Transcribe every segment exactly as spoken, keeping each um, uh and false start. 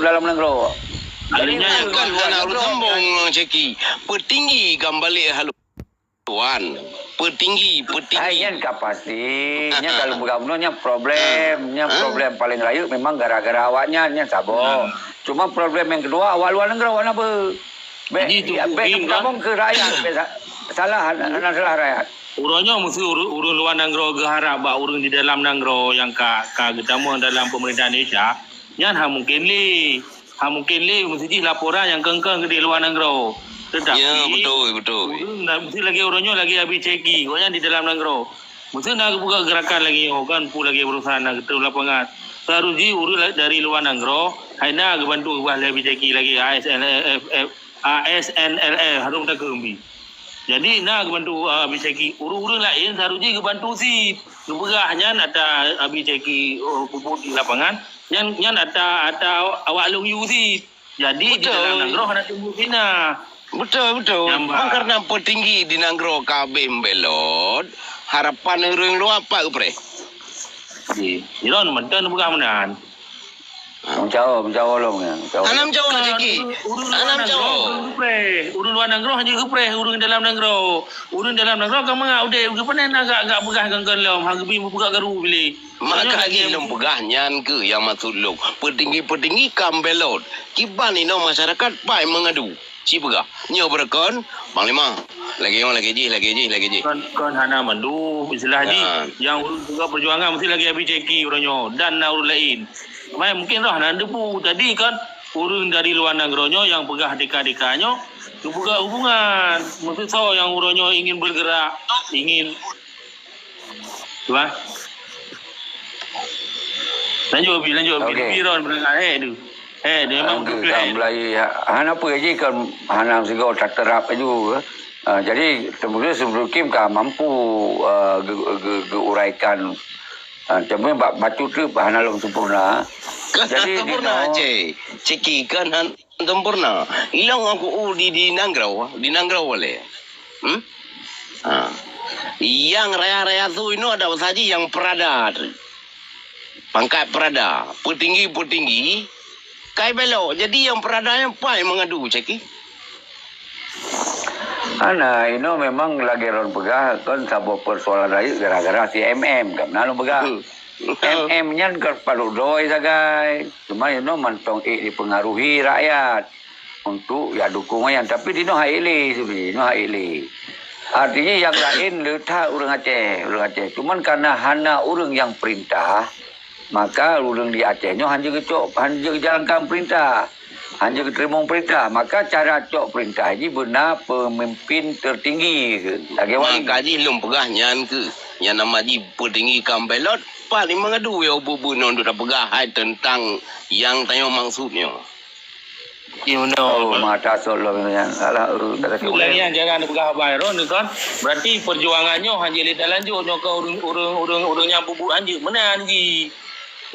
dalam nanggroe. Jadi, Alanya ureuëng kan luwa hana nanggroe ureuëng sombong, Ceki. Peutinggi kan balek haluan. Peutinggi, peutinggi. Hai, nyan ka pasti. Nyan kalau bukan bunoe, nyan problem. Nyan problem paling rayeuk memang gara-gara awak nyan, nyan saboh. Cuma problem yang kedua, awak luwa nanggroe hana beu. Bèk, Jadi, tu bèk mungkin, kan? Tamong keu rakyat, bèk sa-, salah, hana salah rakyat. Uroe nyoe meusti ureuëng, ureuëng luwa nanggroe geuharab bak ureuëng di dalam nanggroe nyang ka, ka geutamong dalam pemerintahan Indonesia, nyan hana mungkin lé. Hana mungkin lé meusti jih laporan nyang keng-keng di luwa nanggroe. Tetapi, Ya, betul, betul. Ureuëng na-, meusti lagèe uroe nyoe lagèe Abi Ceki, gobnyan di dalam nanggroe. Meusti na geupeugah gerakan lagèe nyoe kan, peue lagèe berusaha na geutrôn lapangan. Seharusnya ureuëng la-, dari luwa nanggroe, hai na geubantu geupeugah lé Abi Ceki lagèe A S N L F, A S N L F, harôh takeubi. Jadi, na geubantu, ah, Abi Ceki. Ureuëng-ureuëng laén seharusnya geubantu cit. Geupeugah nyan ata Abi Ceki, oh, peubuet di lapangan. Nyan, nyan ata, ata awak lôn yue cit. Jadi, di Betul. dalam nanggroe hana tumbuh sina. Betul, betul. Nyang ba- Memang karena peutinggi di nanggroe ka abéh membelot, harapan ureuëng luwa pat geupreh. Ji, jinoe mantong peugah meunan. Meucawa, meucawa lom ya. Meucawa. Hana meucawa, Kan, Ceki. ureuëng, ureuëng luwa Hana nanggroe meucawa. Ureuëng geupreh. Ureuëng luwa nanggroe hana geupreh, ureuëng dalam nanggroe. Ureuëng dalam nanggroe ka mangat udép, geupeunah na gak, gak peugah kön-kön lom, ha geubi meupeugah garu bilé. Maka Nyoe jih lagèe lôn peugah nyan keuh nyang maksud lôn. Peutinggi-peutinggi ka membelot. Kiban inoe masyarakat pai mengadu. Ci peugah. Nyoe beureukan, Panglima. Lagèe nyoe, lagèe jih, lagèe jih, lagèe jih. Kon, kon hana mandum istilah jih. Ya. Nyang ureuëng peugah perjuangan mesti lagèe Abi Ceki uroe nyoe dan na ureuëng laén. Mai mungkin roh nan debu tadi kan ureuëng dari luwa nanggroe nyoe nyang peugah deka-deka nyoe geupeugah hubungan. Meusti soe nyang uroe nyoe ingin bergerak, ingin Cuba. Lanjut, Abi, lanjut, Abi. Okey. Abi, Ron, beurangkat. Eh, tu. Eh, dia memang Okey, betul, kan, eh. Mulai ha-, hana apa lagi kan, hana sigoe tateurap laju, eh. Ah, jadi, teumeudeue sebelum kim ka mampu, eh, ge-, ge-, geuraikan, ah, cuma bak bacut tu hana lom sempurna. Jadi, Sempurna, di Aceh. Ceki kan han-, Sempurna. Ilong aku, oh, di, di nanggroe, di nanggroe boleh. Hmm? Ha. Yang raya-raya su inoe ada usaha ji yang perada tu. Pangkat perada. Petinggi-petinggi. Kai belok. Jadi yang perada yang pai mengadu, Ceki. Hana, inoe memang lagèe lôn peugah, kan saboh persoalan rayeuk gara-gara si M M, kan na lôn peugah. Hmm. M M nyan ka padub doi sagai. Cuma inoe mantong ék dipengaruhi rakyat untuk ya dukung nyan. Tapi dinoe hai lé, sebenarnya dinoe hai lé. Artinya yang lain le that ureuëng Aceh, ureuëng Aceh. Cuman karena hana ureuëng yang perintah, maka ureuëng di Aceh nyoe hana geucok, hana geujalankan perintah. Hana geuteurimong peurintah, maka cara cok peurintah jih beuna peumimpin teutinggi lagèe wali. Maka jih lôn peugah nyan keuh, nyang nama jih peutinggi ka meubeulot, pat jih meungadu yoh beubeunong duek tapeugah hai teuntang nyang tanyoe maksud nyoe. Iya, beuna. Oh, mata sot lom nyan. Alah, eh, tak sakét Lagèe ulèe. Nyan cara neupeugah haba Aaron nyoe kan, berarti perjuangan nyoe hana jeuet lé talanjut nyoe keu ureueng, ureueng, ureueng, ureueng nyang peubuet hanjeuet meunan jih.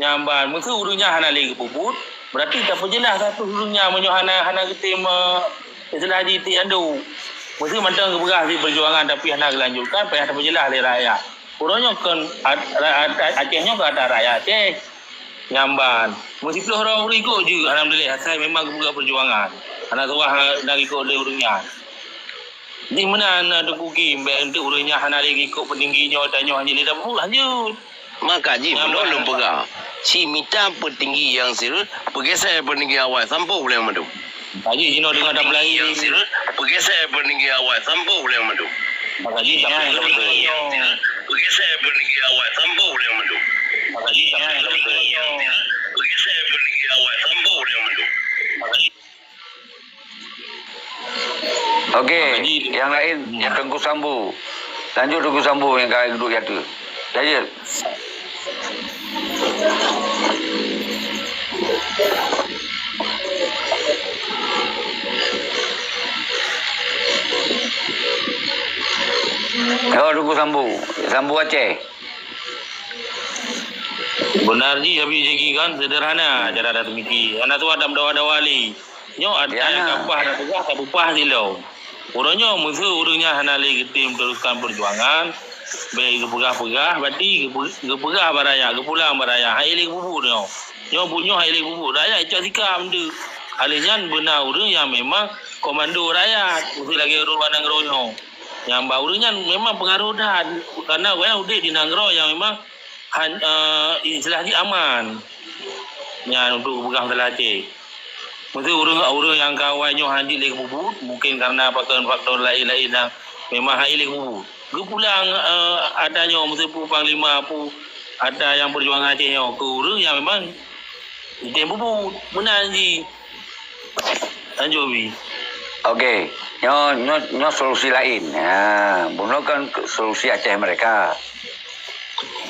Nyan ban, meuseu ureueng nyan hana lé geupeubuet, berarti tapeujeulaih status ureueng nyan meunyoe hana, hana geutem, eh, istilah jih tiek andu. Meuseu mantong geupeugah cit peujuangan tapi hana geulanjutkan, payah tapeujeulaih lé rakyat. Uroe nyoe kon at-, ra-, at-, Aceh nyoe kon atra rakyat Aceh. Nyan ban, meusiplôh droe ureueng ikot jeuet, alhamdulillah, asai memang geupeugah peujuangan. Hana tuah na ikot lé ureueng nyan. Di meunan na Teungku Kim, bèk eunteuk ureueng nyan hana lé ikot peutinggi nyoe, tanyoe hanjeuet lé tapeubuet, lanjut. Maka jih Nyang bunoe lôn ba- peugah, si mita peutinggi nyang serius, peugeusé peutinggi awai sampoe buleuen mandum. Maka jih jinoe deungon tapeulari. Nyang serius, peugeusé peutinggi awai sampoe buleuen mandum. Maka jih tangai lôn beutôi. Peugeusé peutinggi awai sampoe buleuen mandum. Maka jih tangai lôn beutôi. Peugeusé peutinggi awai sampoe buleuen mandum. Maka jih Okey, Jadi, nyang laén, hmm. Teungku Sambu. Lanjut Teungku Sambu nyang ka duek di ateueh. Lanjut. Oh, Teungku Sambu. Sambu Aceh. Beuna jih, Abi Jeki, kan sederhana cara dah teumiki. Hana tuah dawa-dawa lé. Nyoe atra nyang ka paih tapeugah, tapeupah silom. Uroe nyoe meuseu ureueng nyan hana lé geutem teruskan peujuangan, bèk geupeugah-peugah, berarti geupe-, geupeugah bak rakyat, geupulang bak rakyat, han ék lé geupeubuet nyoe. Nyoe buet nyoe hai lé peubuet rakyat cok sikap meunteuek. Hal nyan beuna ureuëng nyang memang komando rakyat, meusti lagée ureuëng luwa nanggroe nyoe. Nyang bak ureuëng nyan memang peungaroh that, karena awaknyan udeb di nanggroe nyang memang han, eh, istilah jih aman. Nyan untuk peugah masalah Aceh. Meusti ureuëng-ureuëng nyang ka awai nyoe hanjeuet lé keububuet, mungkin karena faktor-faktor laén-laén nyang memang hai lé keububuet. Geupulang, eh, ata nyoe meusti peue panglima, peue ata nyang peujuangan Aceh nyoe keu ureuëng nyang memang item bubuet. Meunan jih. Lanjut, Bi. Okey, nyoe, nyoe, nyoe solusi laén. Ha, bunoe kan ke-, solusi Aceh Merdeka.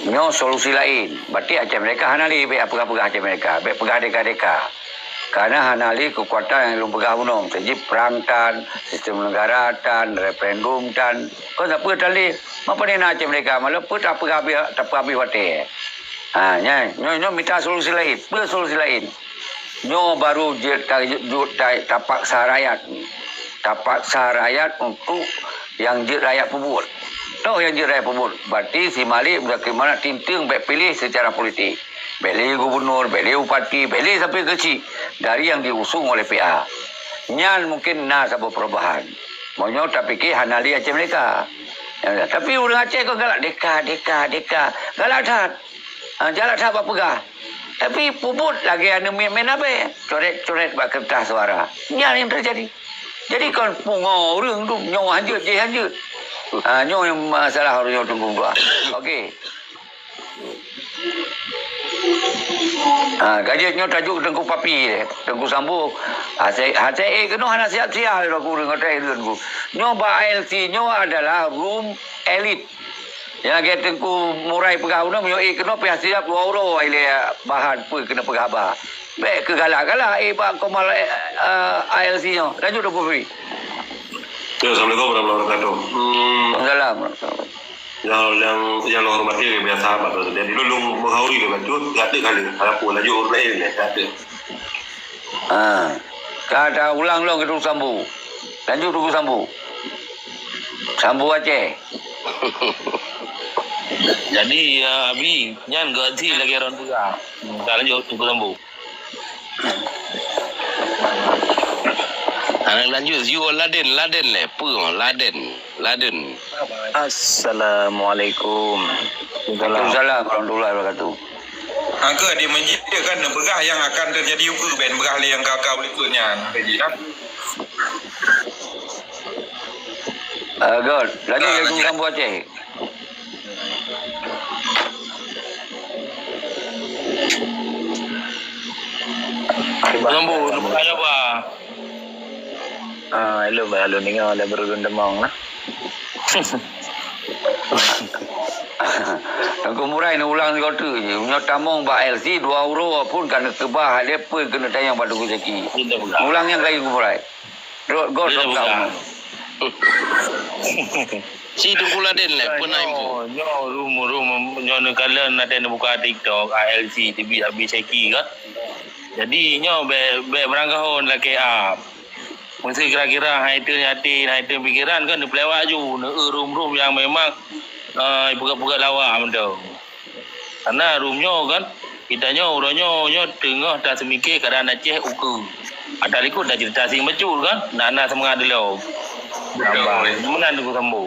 Nyoe solusi laén. Berarti Aceh Merdeka hana lé bék peugah-peugah Aceh Merdeka, bék peugah deka-deka. Karena hana lé keukuatan nyang lôn peugah bunoe. Meusti jih prang tan, sistem negara tan, referendum tan. Kon sapeue tan lé? Mapa na Aceh Merdeka? Malah peue tapeugah habéh, tapeugah habéh watée. Ha, nyan, nyoe, nyoe mita solusi laén. Peue solusi laén? Nyoe baru jeuet ta-, jeuet ta-, tapaksa rakyat. Tapaksa rakyat untuk nyang jeuet rakyat peubuet. Toh nyang jeuet rakyat peubuet, berarti si Malik Muzakir Manaf tinteung bék piléh secara politik. Bék lé gubernur, bék lé bupati, bék lé sampai keu chik dari nyang diusung oleh P A. Nyan mungkin na saboh perubahan. Meunyoe tapike hana lé Aceh Merdeka. Ya, tapi ureuëng Aceh kon galak deka, deka, deka. Galak that. Ha, galak that bak peugah. Tapi peubuet lagée aneuk miet main abée, coret-coret bak keureutah suara. Nyan nyang teujadi. Jadi kon pungo ureuëng tu nyoe hanjeuet, jih hanjeuet. Ha, nyoe nyang masalah ureuëng nyoe Teungku Dua. Okey. Ha, ka jeuet nyoe tajuk Teungku Papi deh, Teungku Sambo. Hase, hase ék keunoe hana siap-siap lé ku ureuëng ngon tai ku. Nyoe bak A L C nyoe adalah room elit. Nyang lagée Teungku Murai peugah unoe, meunyoe ék keunoe pih siap dua uroe ilée bahan peue keuneuk peugah haba. Bék keu galak-galak, eh, bak komal, eh, eh, A L C nyoe. Lanjut, Teungku Fri. Ya, assalamualaikum warahmatullahi wabarakatuh. Hmm. Waalaikumsalam. Yang, yang, yang lôn hormati, biasa, Pak Presiden. Dulu lôn menghauri dia bacut, kata kali. Apa, lanjut urut lain, kata. Ha. Ka ta ulang lom keu Teungku Sambu. Lanjut Teungku Sambu. Sambu Aceh. Jadi, ya, Abi, nyan geuti lagée ron peugah. Hmm, ka lanjut Teungku Sambu. Aneuk lanjut, you Laden, Laden lé, peue Laden, Laden. Assalamualaikum. Waalaikumsalam warahmatullahi wabarakatuh. Angka di masjid dia kan neupeugah yang akan terjadi ukeue, ben peugah lé nyang ka-ka ulikot nyan. Jadi kan. Ah, good. Lagi Ah, ke masih Kampung Aceh. Lambu, bukan apa? Ah, hello, bah, hello, dengar ada berulun demang lah. Teungku Murai ni ulang sigoe teuk je. Nyoe tamong bak L C dua uroe pun ka neukeubah, ada pun keuneuk tanyong bak Teungku Zaki. Tidak, bukan. Ulang nyang lain Teungku Murai. Rot, gol, Dia rot, buka. Gol. Si Teungku Laden lé, Bukan, pernah nyoe, info. Nyoe rum, rum, nyoe neukalon ada neubuka TikTok, A L C, Teungku Abi Syaki kan. Jadi nyoe bék, bék beurangkaho lakée up. Mesti kira-kira hai teun yatim, hai teun pikiran kan neupeulewat ju, neu rum-rum yang memang, eh, peugah-peugah lawa mantong. Karena rum nyoe kan, kita nyoe, uroe nyoe, nyoe teungoh taseumiké keadaan Aceh ukeue. Ata likot dah cerita si bacut kan, nak na semangat dulu. Betul. Tambah, meunan Teungku Sambu.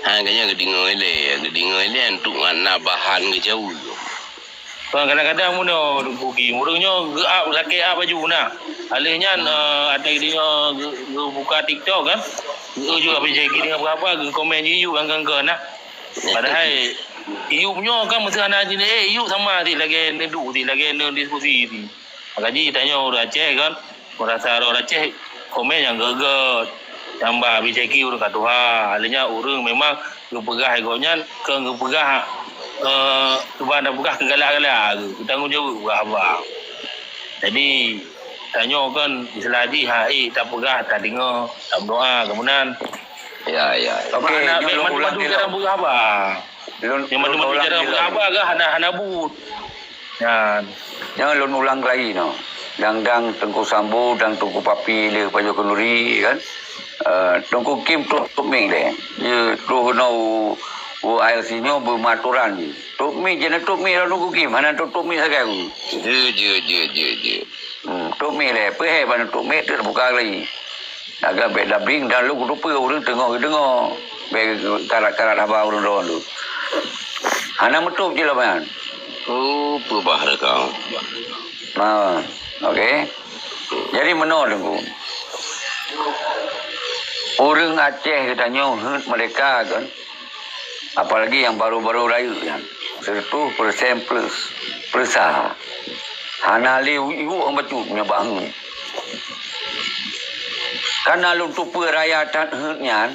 Ha, kayaknya geudeungoe lé, geudeungoe lé untuk na bahan geujaweue. Kan kadang-kadang bunoe Teungku Ki, ureuëng nyoe geu-up, lakée up baju na. Aleh nyan, eh, ada dia geu-, geubuka TikTok kan. Geu juga Abi Syaki dengan berapa, geu komen je yuk kan, kan, kan, nah. Padahal iyup nyoe kan mesti hana jini, eh, iyup sama ti lagée neuduek ti, lagée neudiskusi ti. Maka ji tanyoe ureuëng Aceh kan, merasa ureuëng Aceh komen nyang geuget. Nyang ba Abi Syaki ureuëng ka tuha. Aleh nyan ureuëng memang geupeugah gobnyan, keu geupeugah, eh, cuba tapeugah keu galak-galak, geutanggong jaweueb peugah haba. Jadi, tanyoe kan istilah jih, ha, eh, tapeugah, tadeungoe, tameudoa, keumudian. Ya, ya. Okey, anak nyoe bék lôn ulang mandu-mandu lé. Cara peugah haba. Lôn, Nyang lôn mandu-mandu ulang cara lé. Peugah haba kan hana, hana buet. Nyan. Nyoe lôn ulang keurai nyoe. Dang-dang Teungku Sambu dan Teungku Papi lé pajoh keuneuri kan. Eh, Teungku Kim troh, troh mik deh. Dia troh keunoe u, Woe I L C nyoe beumatoran jih. Top mic, jeuet top mic lom Teungku Kim, hana top, top mic sagai ku. Jeuet, jeuet, jeuet, jeuet, jeuet. Hmm, top mic lé, peuhé ban top mic teuk buka lagi. Agak bèk dabing dan lôn kuteupeu ureueng teungoh geudeungoe. Bèk karat-karat haba ureueng droe tu. Hana meutop jih lom nyan. Oh, peubah dah kau. Ha, okey. Jadi meunoe Teungku. Ureueng Aceh geutanyoe heuet merdeka kan. Apalagi nyang baru-baru rayeuk nyan, seratus persen plus, persa. Hana lé iwuk bacut meunyoe bak heuet. Kana lôn tupeue raya that heuet nyan,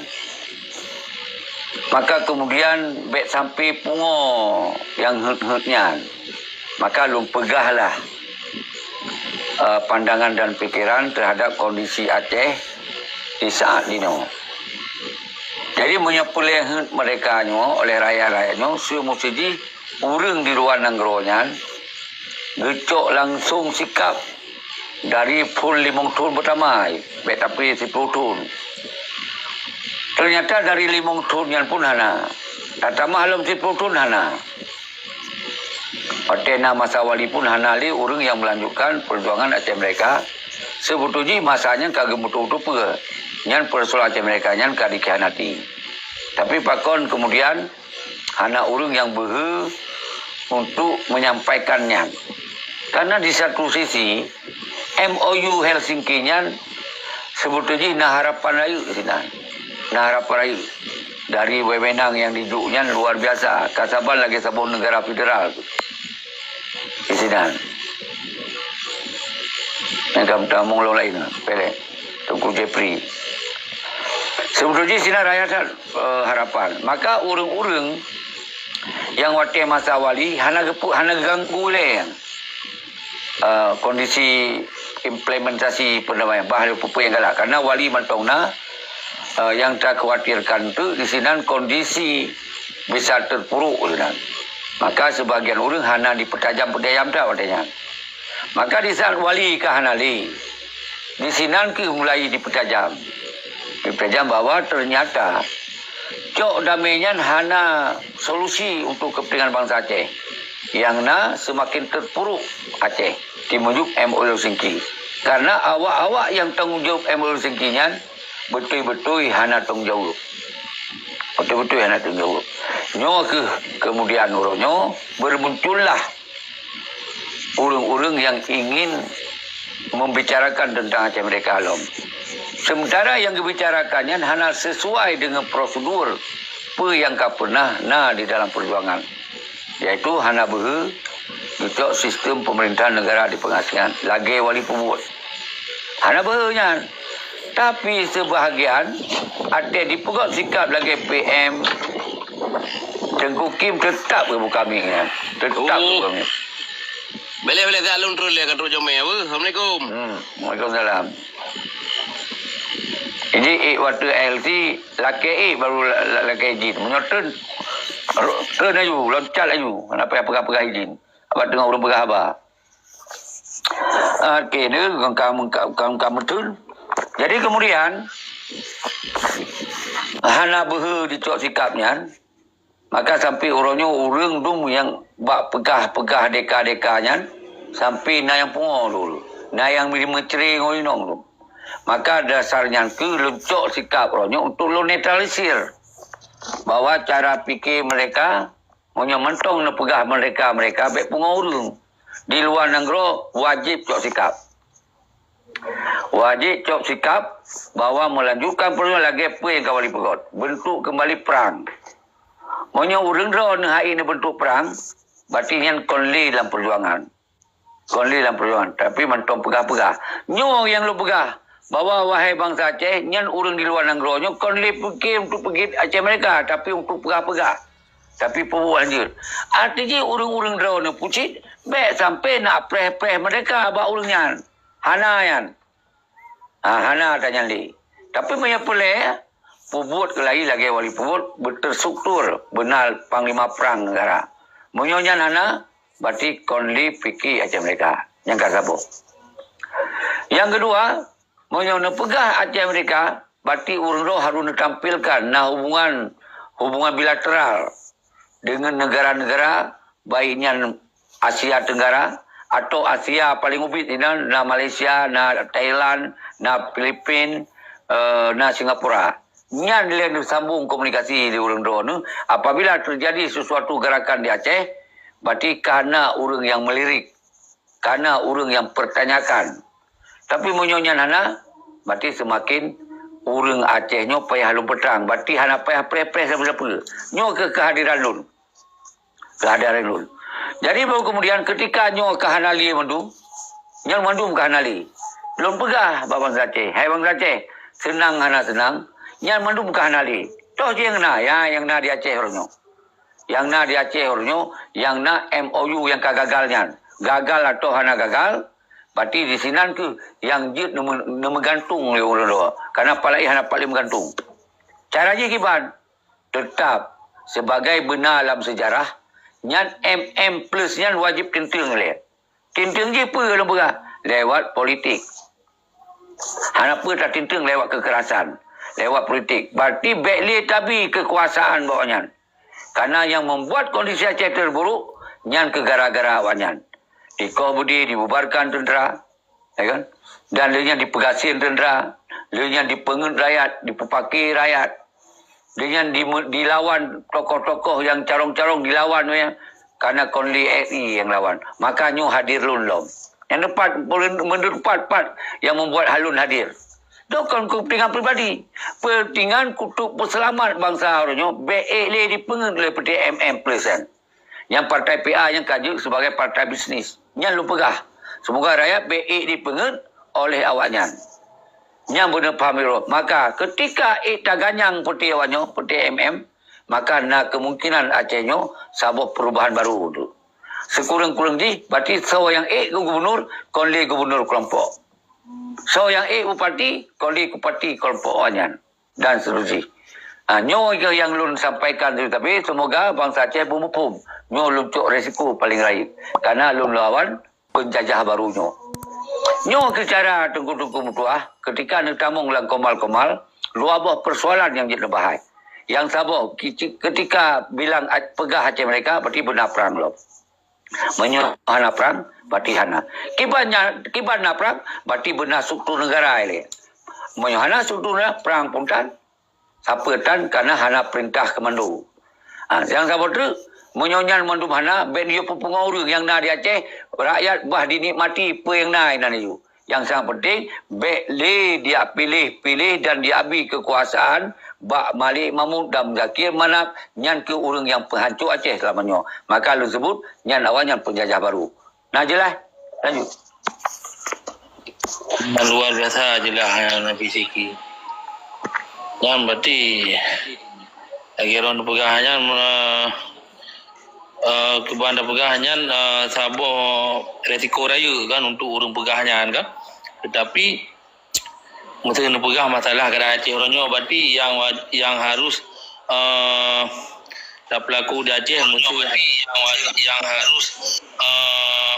maka kemudian bèk sampai pungo nyang heuet-heuet nyan. Maka lôn peugahlah, eh, pandangan dan pikiran terhadap kondisi Aceh di saat jinoe. Jadi, meunyoe peureulèe heuet merdeka nyoe oleh rakyat-rakyat nyoe, seumeusti jih ureueng di luwa nanggroe nyan geucok langsong sikap dari phôn limong thôn peutama, bèk tapi siploh thôn. Ternyata dari limong thôn nyan pun hana. Tatamah lom siploh thôn hana. Watèe na masa wali pun hana lé ureueng nyang meulanjutkan peujuangan Aceh Merdeka. Seubeutôi jih masa nyan ka geumeututoe peue. Nyan peusoalan Aceh Merdeka nyan ka dikhianati. Tapi pakon kemudian hana ureueng nyang beuhe untuk menyampaikan nyan. Karena di satu sisi, M O U Helsinki nyan seubeutôi jih na harapan rayeuk sinan. Na harapan rayeuk. Dari wewenang nyang dijok nyan luar biasa. Ka saban lagèe saboh negara federal tu. Sinan. Nyang ka meutamong lom laén, pelek. Teungku Jepri. Seubeutôi jih sinan raya that, eh, harapan. Maka ureueng-ureueng nyang watèe masa wali hana geupeu-, hana geuganggu lé, eh, kondisi implementasi perdamaian, bah lé peue-peue nyang galak. Karena wali mantong na, eh, nyang takhawatirkan tu di sinan kondisi bisa terpuruk sinan. Maka sebagian ureueng hana dipeutajam-peutajam that watèe nyan. Maka di saat wali ka hana lé, di sinan keuh mulai dipeutajam. Dipeutajam bahwa ternyata cok damé nyan hana solusi untuk kepentingan bansa Aceh. Nyang na seumaken terpuruk Aceh, di mujuk M O U Helsinki. Karena awak-awak nyang tanggong jaweueb M O U Helsinki nyan beutôi-beutôi hana tanggong jaweueb. Beutôi-beutôi hana tanggong jaweueb. Nyoe keuh kemudian uroe nyoe bermuncullah ureueng-ureueng nyang ingin membicarakan tentang Aceh Merdeka lom. Sementara nyang geubicarakan nyan hana sesuai dengan prosedur peue nyang ka pernah na di dalam perjuangan, yaitu hana beuhe geucok sistem pemerintahan negara di pengasingan lagèe wali peubuet. Hana beuhe nyan. Tapi sebahagian até jipeugot sikap lagèe P M, Teungku Kim teutap geubuka mic nyan. Teutap Oh. geubuka mic. Boleh, boleh, tak lôn terus lé, kan terus jomé, apa? Assalamualaikum. Hmm, waalaikumsalam. Jadi, ék watèe L C, lakèe ék baru la-, la-, lakèe jin. Meunyoe treun, ro-, treun laju, loncat laju. Hana payah peugah-peugah izin. Abah teungoh ureueng peugah haba. Oke, ni ka, ka, ka, ka meuteun. Jadi kemudian, hana beuhe jicok sikap nyan, maka sampai uroe nyoe ureueng dum nyang bak peugah-peugah deka-deka nyan, sampai na nyang pungo dulu, na nyang meucre ngon inong dum. Maka dasar nyan keuh lôn cok sikap uroe nyoe untuk lôn netralisir bahwa cara pikir mereka, meunyoe mantong neupeugah merdeka, mereka bèk pungo ureueng. Di luwa nanggroe wajéb cok sikap. Wajéb cok sikap bahwa meulanjutkan peujuangan lagèe peue nyang ka wali peugot, beuntuk keumbali prang. Meunyoe ureueng droe neuhai neubeuntuk prang, berarti nyan kon lé lam peujuangan. Kon lé lam peujuangan, tapi mantong peugah-peugah. Nyoe nyang lôn peugah, bahwa wahai bansa Aceh, nyan ureueng di luwa nanggroe nyoe kon lé pike untuk peugét Aceh Merdeka, tapi untuk peugah-peugah. Tapi peubuet hanjeuet. Arti jih ureueng-ureueng droe nyoe pucit, bèk sampai na preh-preh merdeka bak ureueng nyan. Hana nyan. Ha, hana ata nyan lé. Tapi meunyoe peureulèe, peubuet keulayi lagèe wali peubuet beuterstruktur, beuna panglima prang negara. Meunyoe nyan hana, berarti kon lé pike Aceh Merdeka. Nyang ka saboh. Nyang keudua, meunyoe neupeugah Aceh Merdeka, berarti ureueng droe harôh neutampilkan na hubungan hubungan bilateral dengan negara-negara, baik nyan Asia Tenggara atau Asia paling ubit inan, na Malaysia, na Thailand, na Filipin, eh, na Singapura. Nyan lé neusambung komunikasi di ureuëng droeneuh. Apabila terjadi sesuatu gerakan di Aceh, berarti karena ureuëng yang melirik, karena ureuëng yang pertanyakan. Tapi meunyoe nyan hana, berarti semakin ureuëng Aceh nyoe payah lôn peutrang. Berarti hana payah preh-preh sapeue-sapeue. Nyoe keuh kehadiran lôn. Kehadiran lôn. Jadi baru kemudian ketika nyoe ka hana lé mandum, nyan mandum ka hana lé. Lôn peugah bak bansa Aceh, hai bansa Aceh, seunang hana seunang, nyan mandum ka hana lé. Toh nyang na, ya, nyang na di Aceh uroe nyoe. Nyang na di Aceh uroe nyoe, nyang na M O U nyang ka gagal nyan. Gagal atau hana gagal, berarti di sinan keuh nyang jeuet neume-, neumeugantung lé ureuëng droe. Karena pat laén hana pat lé meugantung. Cara jih kiban? Teutap, sebagai beuna lam seujarah, nyan M M plus nyan wajéb teunteueng lé. Teunteueng jih peue lôn peugah? Lewat politik. Hana peue tateunteueng lewat kekerasan, lewat politik. Berarti bék lé tabi kekuasaan bak awaknyan. Karena yang membuat kondisi Aceh terburuk, nyan keuh gara-gara awaknyan. Dikoh beudé, dibubarkan tentera, ya kan? Dan lé nyan dipeugasien tentera, lé nyan dipeungeut rakyat, dipeupake rakyat. Lé nyan di, dilawan tokoh-tokoh nyang carông-carông dilawan, ya. Karena kon lé R I nyang lawan. Maka nyoe hadir lôn lom. Nyang teumpat, menurut pat-pat yang membuat lôn hadir. Nyoe kon kepentingan pribadi. Kepentingan untuk peuseulamat bansa uroe nyoe, bék ék lé dipeungeut lé P T M M plus nyan. Nyang partai P A nyang ka jeuet sebagai partai bisnis. Nyan lôn peugah. Semoga rakyat bék ék dipeungeut oleh awaknyan. Nyan beuna paham lé droe. Maka, ketika ék taganyang P T awaknyoe, P T M M, maka na kemungkinan Aceh nyoe saboh perubahan baru tu. Sekureueng-kureueng jih, berarti soe nyang ék keu gubernur, kon lé gubernur kelompok. Soe nyang ék bupati, kon lé bupati kelompok awaknyan. Dan seterusnya. Ha, nyoe keuh nyang lôn sampaikan tadi, tapi semoga bansa Aceh beumuphom. Nyoe lôn cok resiko paling rayeuk. Karena lôn lawan penjajah baru nyoe. Nyoe keuh cara teungku-teungku meutuah, ketika neutamong lam komal-komal, dua boh persoalan nyang jeuet neubahai. Nyang saboh, kici-, ketika bilang a-, peugah Aceh Merdeka, berarti beuna prang lom. Meunyoe hana prang, berarti hana. Kiban nya, kiban na prang, berarti beuna struktur negara ilée. Meunyoe hana struktur negara, prang pun tan, sapeue tan, karena hana perintah komando. Ha, nyang saboh treuk, meunyoe nyan mandum hana, bék neuyue peupungo ureuëng nyang na di Aceh, rakyat bah dinikmati peue nyang na inan aju. Nyang sangat penting, bék lé dipiléh-piléh dan diabi keukuasaan bak Malik Mahmud dan Muzakir Manaf, nyan keuh ureuëng nyang peuhanco Aceh seulama nyoe. Maka lôn seubut, nyan awaknyan peunjajah baru. Nah, jeulaih? Lanjut. Luar biasa jeulaih, Nabi Siki. Nyan berarti lagée droe peugah nyan, eh, eh, kiban tapeugah nyan, eh, saboh resiko rayeuk kan untuk ureuëng peugah nyan kan. Tetapi meuseu neupeugah masalah keadaan Aceh uroe nyoe, berarti yang wa-, yang harus, eh, tapelaku di Aceh meuseu yang wa-, yang harus, eh,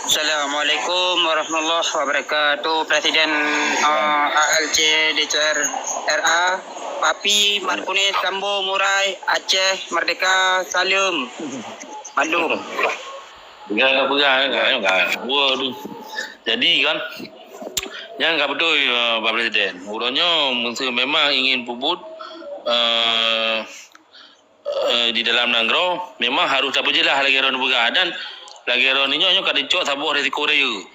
Assalamualaikum warahmatullahi wabarakatuh. Presiden, eh, A L C D C R R A, Papi Markune Sambo Murai, Aceh Merdeka, Saleuem. Mandum. Peugah, peugah, peugah, peugah. Waduh. Jadi kan, nyan ka beutôi, eh, Pak Presiden. Uroe nyoe meuseu memang ingin peubuet, eh, eh, di dalam nanggroe memang harus tapeujeulaih lagée droe peugah dan lagée droe nyoe, nyoe ka dicok saboh resiko rayeuk.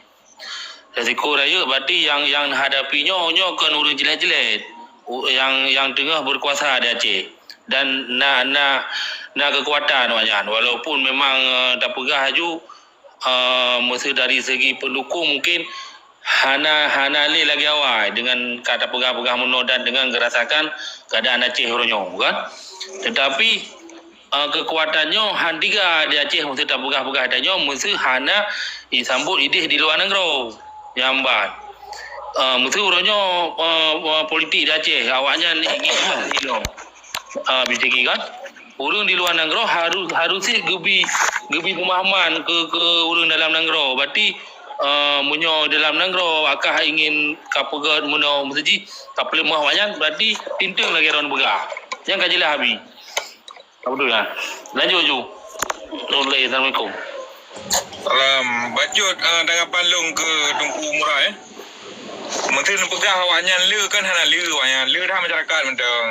Resiko rayeuk berarti yang, yang hadapi nyoe, nyoe kon ureuëng jeulet-jeulet. U-, yang, yang teungoh berkuasa di Aceh. Dan na, na, na kekuatan awaknyan. Walaupun memang, eh, tapeugah aju, eh, meuseu dari segi pendukung mungkin hana, hana lé lagée awai dengan ka tapeugah-peugah meunoe dan dengan geurasakan keadaan Aceh uroe nyoe, kan? Tetapi, eh, kekuatan nyoe han tiga di Aceh meuseu tapeugah-peugah tanyoe meuseu hana jisambot idéh di luwa nanggroe. Nyang ban. Eh, meuseu uroe nyoe, eh, eh, politik di Aceh, awaknyan ingin ilong. Ah, bisa kan? Ureuëng di luwa nanggroe harus, harus cit geubi, geubi peumahaman keu, keu ureuëng dalam nanggroe. Berarti, Uh, meunyoe dalam nanggroe akah ingin ka peugöt meunyoe meuseujih ka peuleumah awaknyan, berarti tinteung lagèe droen peugah. Nyang ka jeulaih Abi. Ka beutôi lah. Lanjut ju. Assalamualaikum. Salam. Bacut uh, tanggapan lôn keu Teungku Murai. Meuteun peugah awaknyan le kan hana le awaknyan. Le dah masyarakat mantong.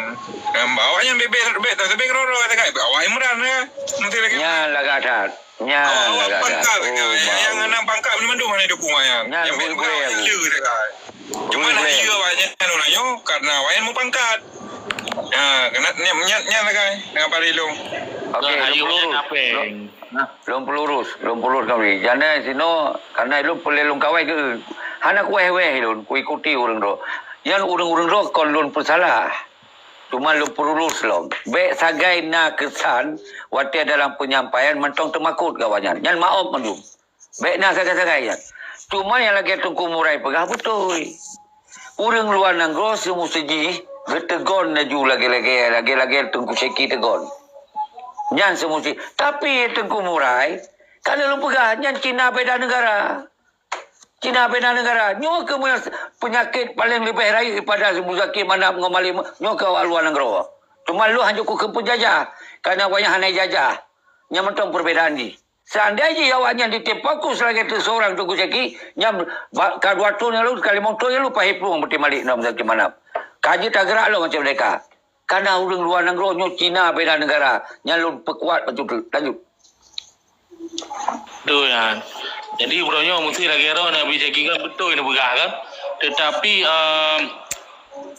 Awaknyan bebek bebek tapi roro kata awak Imran ya. Meuteun lagi. Nyan lagak that. Nyan lagak that. Oh, nyang hana pangkat ni mandum hana dukung awaknyan. Nyang bebek awaknyan le kata. Cuma nak iya awaknyan orang nyoe karena awaknyan mupangkat. Ha, kena nyan nyan nyan lagak dengan Pak Rilung. Okey, lôn pelurus. Lôn pelurus, lôn pelurus kami. Jana sinoe karena lôn peureulèe lôn kawai keu hana kuweh-weh lôn kuikuti ureueng droe. Nyan ureueng-ureueng droe kon lôn peusalah. Cuma lôn peurulus lom. Bèk sagai na keusan watèe dalam penyampaian mantong teumakot keu awaknyan. Nyan maoh mandum. Bèk na sagai-sagai nyan. Cuma nyang lagèe Teungku Murai peugah beutôi. Ureueng luwa nanggroe seumuseujih geuteugon laju lagèe-lagèe lagèe-lagèe Teungku Syeki teugon. Nyan seumuseujih. Tapi Teungku Murai, ka lheueh lôn peugah nyan Cina beda negara. Cina beda negara. Nyoe keuh peunyakét paleng leubeh rayeuk daripada Muzakir Manaf ngon Malik Ma-, nyoe keuh awak luwa nanggroe. Cuma lôn hanjeuet kukheun peujajah, karena awaknyan hana jajah. Nyan mantong perbedaan jih. Seandai jih awaknyan jitem fokus lagèe teuseurang Teungku Syeki, nyan ba-, ka dua thon nyang lalu, ka limong thon nyang lalu, pahé plueng Muzakir Manaf. Ka jeuet tageurak lom macam mereka. Kana ureueng luwa nanggroe nyoe Cina beda negara, nyan lôn peukuat bacut. Lanjut. Beutôi nyan. Jadi uroe nyoe meusti lagèe droe Nabi Syeki kan beutôi neupeugah kan. Tetapi um,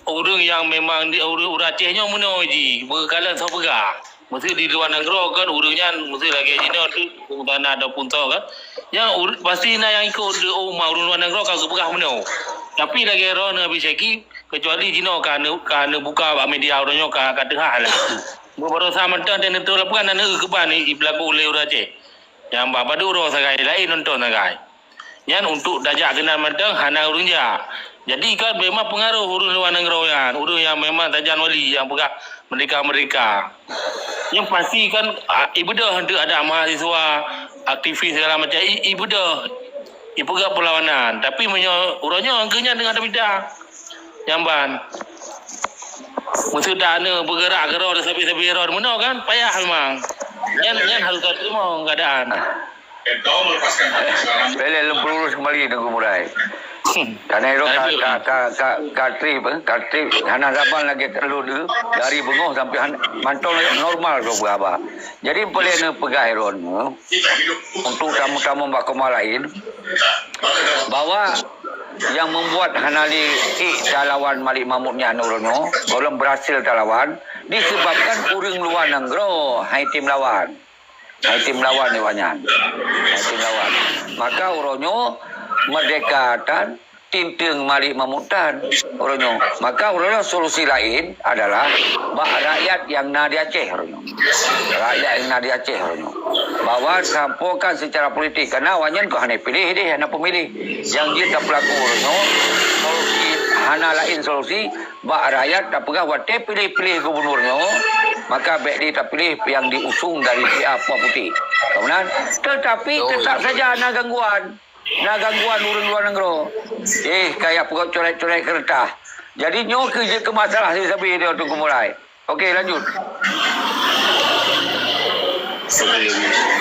ureueng nyang memang di ureueng ureueng Aceh nyoe meunoe jih, beukalon soe peugah. Meusti di luwa nanggroe kan ureueng nyan meusti lagèe jinoe tu tanah ataupun soe kan. Nyan pasti na nyang ikot de oh ma ureueng luwa nanggroe ka geupeugah meunoe. Tapi lagèe droe Nabi Syeki Kecuali jinoe ka ne-, ka neubuka bak media uroe nyoe ka, ka teuhah lah. Beubarosa mantong teuh neutôh laporan dan neueu keuban i, i peulaku lé ureueng Aceh. Nyang ba padub uroe sagai laén nonton sagai. Nyan untuk tajak keunan mantong hana ureueng jak. Jadi kan memang peungaroh ureueng luwa nanggroe nyan, ureueng nyang memang sajan wali nyang peugah merdeka-merdeka. Nyang pasti kan ibeudôh untuk ada mahasiswa, aktivis segala macam ibeudôh. Ipeugah perlawanan. Tapi meunyoe uroe nyoe keu nyan teungoh tamita. Nyang ban. Meuseudah aneuk beugerak keudroe sabe-sabe droe meunoe kan payah memang. Nyan nyan harus teurimong keadaan. Pele lem pelurus kembali Teungku Murai. Karena itu ka ka ka ka ka trip eh, ka trip hana saban lagi keluar dari bengong sampai han, mantong lagi normal tu berapa. Jadi boleh ni pegai ron. Untuk tamu-tamu bak koma lain, bahwa yang membuat hana lé ék talawan Malik Mahmud nyan uroe nyoe, gohlom berhasil talawan, disebabkan ureuëng luwa nanggroe hai tem lawan. Hai tem lawan awaknyan. Hai tem lawan. Maka uroe nyoe merdeka tan tinteung Malik Mahmud tan uroe nyoe. Maka uroe nyoe solusi lain adalah bak rakyat nyang na di Aceh uroe nyoe. Rakyat nyang na di Aceh uroe nyoe. Bahwa sampoekan secara politik, karena awaknyan kok hana piléh deh, hana pemilih. Nyang jeuet tapeulaku uroe nyoe, solusi hana laén solusi, bak rakyat tapeugah watée piléh-piléh gubunur nyoe, maka bék di tapiléh nyang diusung dari pihak putéh. Kemudian, tetapi tetap saja na gangguan. Na gangguan ureuëng luwa nanggroe. Eh, kaya peugot coret-coret keureutah. Jadi nyoe keuh jeuet keu masalah sabe-sabe dia Teungku Murai. Okey, lanjut. Okey.